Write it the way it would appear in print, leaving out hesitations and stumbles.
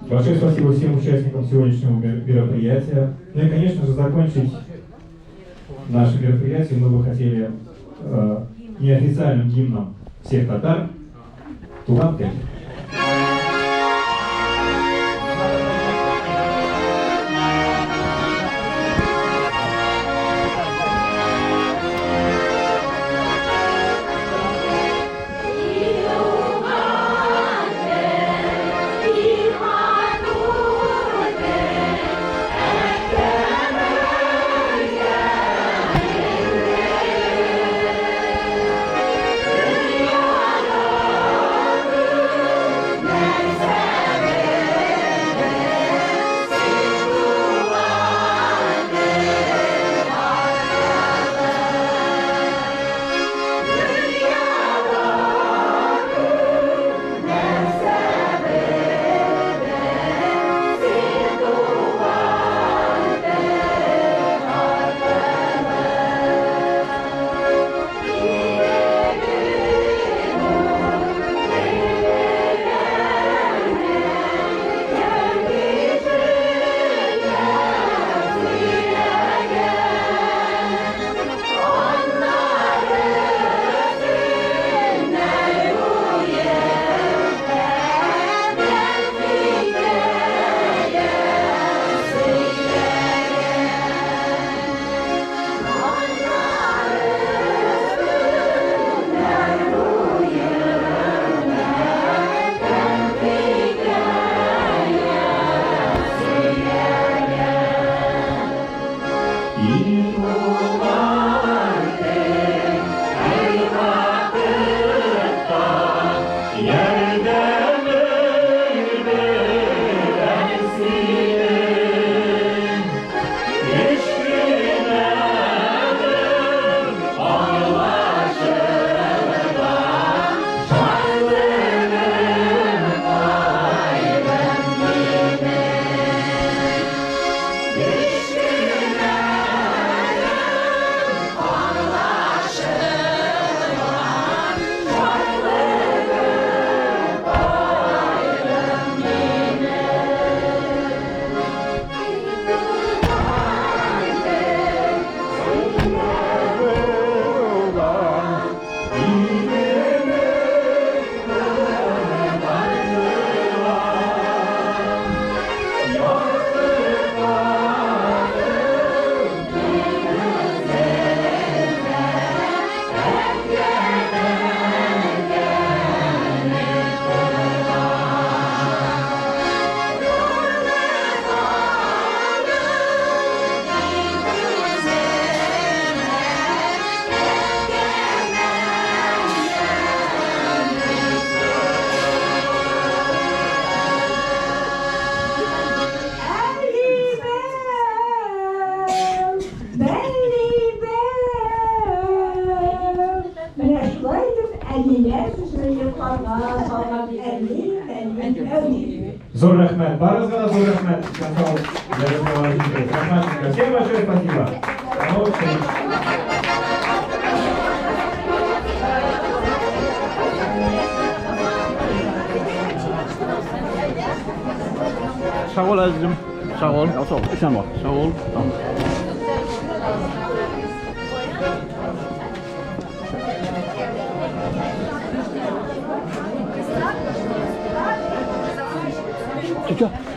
Большое спасибо всем участникам сегодняшнего мероприятия. Ну и, конечно же, закончить наше мероприятие мы бы хотели неофициальным гимном всех татар «Туган тел». Зур рәхмәт, барыгызга да зур рәхмәт. Рәхмәт сезгә. Всем большое спасибо. До новых встреч. Sağ ol azizim. Sağ ol. Sağ ol. Sen bak. Sağ ol. Tamam. Çık.